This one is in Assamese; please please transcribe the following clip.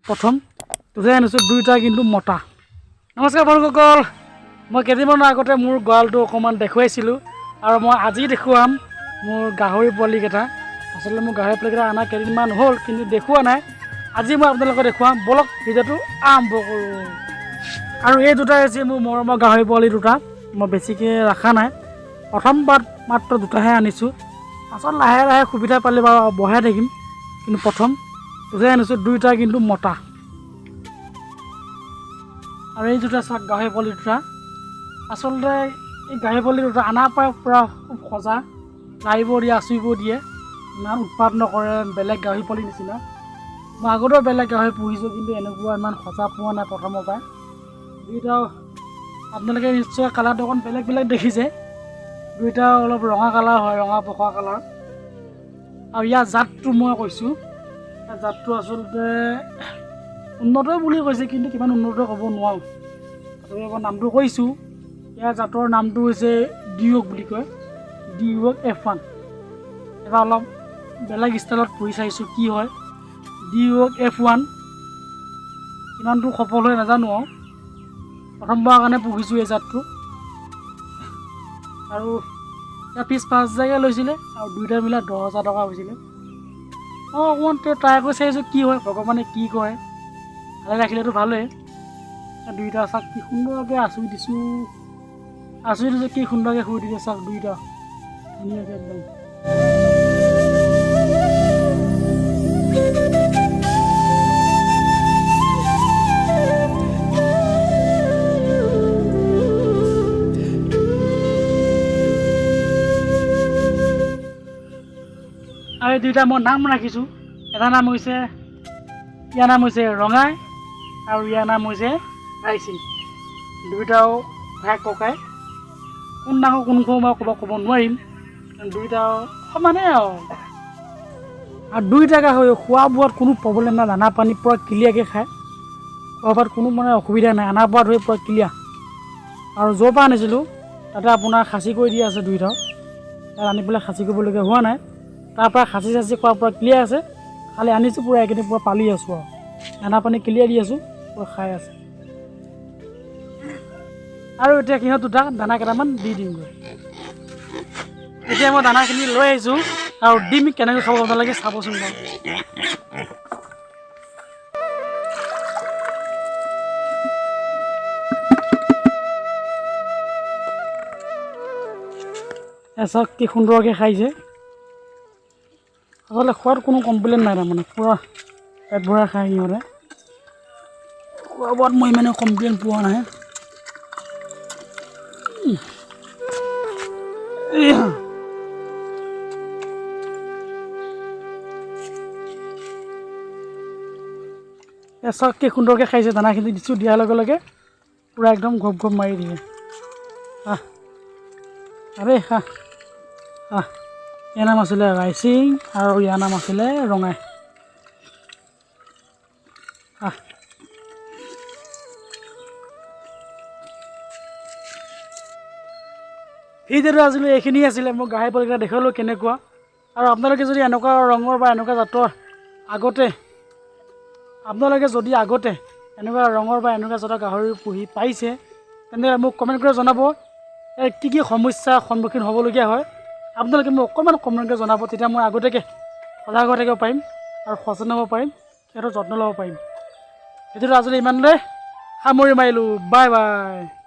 প্ৰথম দুটাই আনিছোঁ, দুইটা কিন্তু মতা। নমস্কাৰ বন্ধুসকল, মই কেইদিনমানৰ আগতে মোৰ গঁৰালটো অকণমান দেখুৱাইছিলোঁ আৰু মই আজি দেখুৱাম মোৰ গাহৰি পোৱালিকেইটা। আচলতে মোৰ গাহৰি পোৱালিকেইটা অনা কেইদিনমান হ'ল, কিন্তু দেখুওৱা নাই। আজি মই আপোনালোকক দেখুৱাম। ব'লক, ভিডিঅ'টো আৰম্ভ কৰোঁ। আৰু এই দুটাই হৈছে মোৰ মৰমৰ গাহৰি পোৱালি দুটা। মই বেছিকৈ ৰখা নাই, প্ৰথমবাৰ মাত্ৰ দুটাহে আনিছোঁ। পাছত লাহে লাহে সুবিধা পালে বাৰু বঢ়াই থাকিম, কিন্তু প্ৰথম দুটাই আনিছোঁ, দুইটা কিন্তু মতা। আৰু এই দুটা চাওক গাহৰি পোৱালি দুটা। আচলতে এই গাহৰি পোৱালি দুটা অনাৰ পৰাই পূৰা খুব সজা, লাৰিব দিয়ে, আঁচুৰিব দিয়ে, ইমান উৎপাত নকৰে বেলেগ গাহৰি পোৱালিৰ নিচিনা। মই আগতেও বেলেগ গাহৰি পুহিছোঁ, কিন্তু এনেকুৱা ইমান সজা পোৱা নাই প্ৰথমৰ পৰাই। দুইটাও আপোনালোকে নিশ্চয় কালাৰটো অকণ বেলেগ বেলেগ দেখিছে। দুইটাও অলপ ৰঙা কালাৰ হয়, ৰঙা পকা কালাৰ। আৰু ইয়াৰ জাতটো মই কৈছোঁ, ইয়াৰ জাতটো আচলতে উন্নত বুলি কৈছে, কিন্তু কিমান উন্নত ক'ব নোৱাৰোঁ। তথাপি মই নামটো কৈছোঁ। ইয়াৰ জাতৰ নামটো হৈছে ডিঅ'ক বুলি কয়, ডিঅ'ক F1। এবাৰ অলপ বেলেগ ষ্টাইলত পুহি চাইছোঁ কি হয়। ডিঅ'ক F1 কিমানটো সফল হয় নাজানো আৰু, প্ৰথমবাৰৰ কাৰণে পুহিছোঁ এই জাতটো। আৰু ইয়াৰ পিছ 5 হাজাৰকৈ লৈছিলে আৰু দুইটা মিলাই 10,000 টকা হৈছিলে। অঁ, অকণমান তেওঁ ট্ৰাই কৰি চাইছোঁ কি হয়, ভগৱানে কি কৰে। ভালে ৰাখিলেতো ভালেই। দুইটা চাওক কি সুন্দৰকৈ আঁচুৰি দিছোঁ, আঁচুৰি দিছোঁ, কি সুন্দৰকৈ শুই দিছে চাওক দুইটা ধুনীয়াকৈ একদম। আৰু এই দুইটা মই নাম ৰাখিছোঁ। এটা নাম হৈছে, ইয়াৰ নাম হৈছে ৰঙাই আৰু ইয়াৰ নাম হৈছে ৰাইচিং। দুইটাও ভাই ককাই, কোন ডাঙৰ কোন সৰু মই ক'ব নোৱাৰিম, দুইটাও সমানেই আৰু। আৰু দুইটা গাহৰি খোৱা বোৱাত কোনো প্ৰব্লেম নাই, দানা পানী পূৰা ক্লিয়াৰকৈ খায়, খোৱা বোৱাত কোনো মানে অসুবিধা নাই, আনাৰ পৰা ধৰি পূৰা ক্লিয়াৰ। আৰু য'ৰ পৰা আনিছিলোঁ তাতে আপোনাৰ খাচী কৰি দিয়া আছে দুইটাও, তাত আনি পেলাই খাচী কৰিবলগীয়া হোৱা নাই। তাৰ পৰা খাচী চাচী কৰা পূৰা ক্লিয়াৰ আছে, খালি আনিছোঁ পূৰা এইকেইদিন পূৰা পালি আছোঁ আৰু দানা পানী ক্লিয়াৰ দি আছোঁ, পূৰা খাই আছে। আৰু এতিয়া সিহঁত দুটাক দানা কেইটামান দি দিমগৈ। এতিয়া মই দানাখিনি লৈ আহিছোঁ আৰু দিম, কেনেকৈ খাব আপোনালোকে চাবচোন বাৰু। চাওক কি সুন্দৰকৈ খাইছে। আচলতে খোৱাত কোনো কমপ্লেইন নাই, তাৰমানে পূৰা পেট ভৰাই খায় সিহঁতে। খোৱা বোৱাত মই ইমানে কমপ্লেইন পোৱা নাই। চাওক কি সুন্দৰকৈ খাইছে। দানাখিনি দিছোঁ, দিয়াৰ লগে লগে পূৰা একদম ঘপ ঘপ মাৰি দিয়ে। আহ আৰে হা আহ। ইয়াৰ নাম আছিলে ৰাইচিং আৰু ইয়াৰ নাম আছিলে ৰঙাই। আহ, ভিডিঅ'টো আজিলৈ এইখিনিয়ে আছিলে। মোৰ গাহৰি পোৱালিকেইটা দেখুৱালোঁ কেনেকুৱা। আৰু আপোনালোকে যদি এনেকুৱা ৰঙৰ বা এনেকুৱা জাতৰ আগতে, আপোনালোকে যদি আগতে এনেকুৱা ৰঙৰ বা এনেকুৱা জাতৰ গাহৰি পুহি পাইছে, তেন্তে মোক কমেণ্ট কৰি জনাব এই কি কি সমস্যাৰ সন্মুখীন হ'বলগীয়া হয়। আপোনালোকে মোক অকণমান কমেণ্ট কৰি জনাব, তেতিয়া মই আগতীয়াকৈ সজাগ হৈ থাকিব পাৰিম আৰু সচেতন হ'ব পাৰিম, সিহঁতৰ যত্ন ল'ব পাৰিম। ভিডিঅ'টো আজিলৈ ইমানলৈ সামৰি মাৰিলোঁ। Bye bye.